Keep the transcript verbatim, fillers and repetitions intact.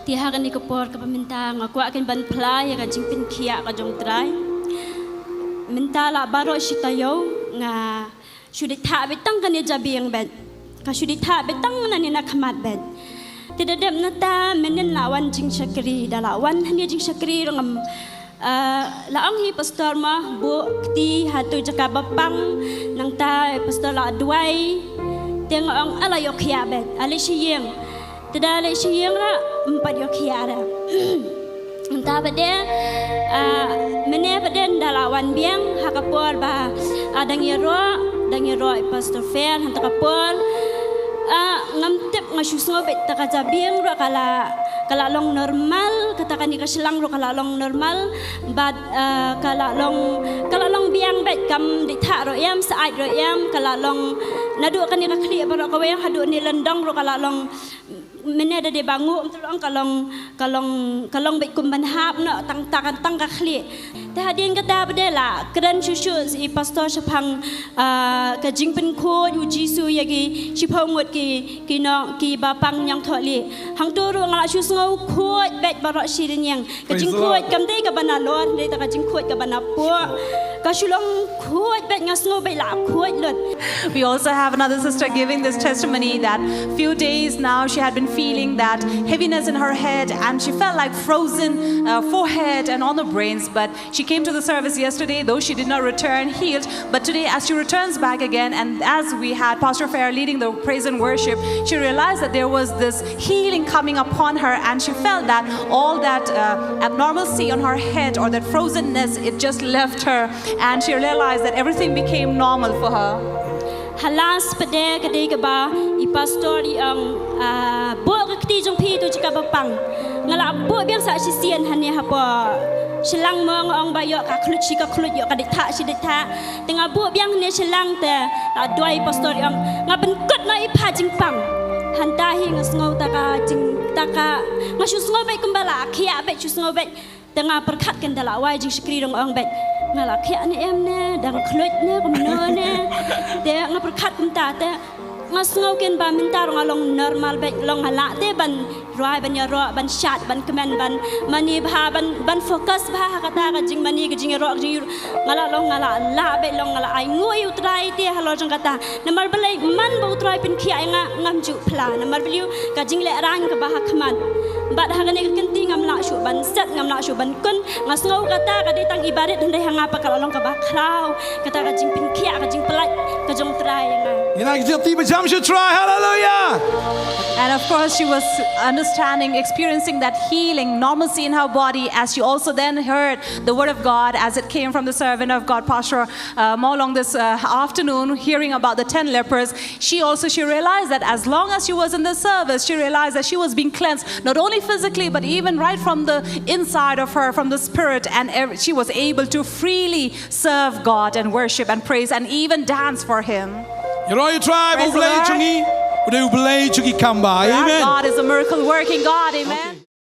Te ha kane ka por kaba mynta nga kwah kein ban phla ïa ka jingpynkhiah ka jong U Trai. Mynta la baroh shi taïew nga shu dei thah beit tang kane jabieng beit. Ka shu dei thah beit tang nane na khmat beit. Te da dep nangta mynnin la wan jingshakri, da la wan hangne jingshakri ruh ngam, ah, la ong hi pastor mo buh kti ha tu jaka ba pang, nangta pastor la duwai. Te nga ong ala ïoh khiah beit, ala sha ïing. Te da leit sha ïing ruh ym pat ïoh khiah ruh. Nangta pat de, ah, mynne pat de nda la wan biang ha ka por ba, ah, dang ïaroh, dang ïaroh i Pastor Fer, hangta ka por, ah, ngam tip, nga shu sngew beit ta ka jabieng ruh ka la, ka la long normal, kata kane ka shlang ruh ka la long normal, bad, ah, ka la long, ka la long biang beit, kam dei thah ruh em, syaid ruh em, ka la long naduh kane ka khlieh baroh kawei haduh ne lyndong ruh ka la long. Mynne da dei ba nguh, ym tip long, ka long, ka long, ka long beit kum ban hap noh tang, tang, tang ka khlieh. Te hadien kata pat de la kren shuh shuh i pastor shaphang, ah, ka jingpynkhuid U Jisu ïa ki shiphew ngut ki, ki nong, ki ba pang ñiangthohlieh. Hangto ruh nga la shu sngew khuid beit baroh shi rynïeng. Ka jingkhuid kam dei kaba nalor, dei ta ka jingkhuid kaba napoh. Ka shu long khuid beit, nga sngew beit la khuid lut. We also have another sister giving this testimony that few days now she had been feeling that heaviness in her head and she felt like frozen, uh, forehead and on the brains, but she came to the service yesterday, though she did not return healed. But today, as she returns back again, and as we had Pastor Fair leading the praise and worship, she realized that there was this healing coming upon her, and she felt that all that, uh, abnormalcy on her head or that frozenness, it just left her, and she realized that everything became normal for her. Halas pat de ka dei kaba i pastor i ong, ah, buh ka kti jong phi tu jaka ba pang. Nga la buh biang sa shisien hangne hapoh shlang mo, nga ong ba ïoh ka khluit shi ka khluit, ïoh ka dei thah shi dei thah. Te nga buh biang hangne shlang te la duwai i pastor i ong, nga pynkut noh ïa pha jingpang. Hangta hi nga sngew ta ka jing, ta ka, nga shu sngew beit kumba la khiah beit, shu sngew beit. Te nga pyrkhat kein da la wai jingshakri ruh nga ong beit, nga la khiah ne em ne, dang khluit ne kumno ne. Te nga pyrkhat kumta te nga sngew kein ba mynta ruh nga long normal beit, long nga lah te ban rwai, ban ïaroh, ban shad, ban kmen, ban mane bha, ban, ban focus bha ha kata ka jingmane, ka jingïaroh, ka jingïaroh. Nga la long, nga la lah beit long, nga la ainguh ïa U Trai te halor jong kata. Namar balei, man ba U Trai pynkhiah ïa nga, ngam ju phla. Namar balei, ka jinglehraiñ kaba ha khmat. Bad ha kane ka kynti ngam lah shuh ban set, ngam lah shuh ban kun. Nga sngew kata ka dei tang i barit, hynrei ha nga pat ka la long kaba khraw. Kata ka jingpynkhiah, ka jingpyllait ka jong U Trai ïa nga. Ngin ai ka jingkti ba jam sha U Trai. Hallelujah. And of course, she was understanding, experiencing that healing, normalcy in her body, as she also then heard the word of God as it came from the servant of God, Pastor, uh, Mawlong, this, uh, afternoon, hearing about the ten lepers. She also, she realized that as long as she was in the service, she realized that she was being cleansed, not only physically, but even right from the inside of her, from the spirit, and ev-, she was able to freely serve God and worship and praise and even dance for Him. Ïaroh ïa U Trai, ba U Blei jong ngi u dei U Blei jong ki kam bha. Amen. God is a miracle working God. Amen.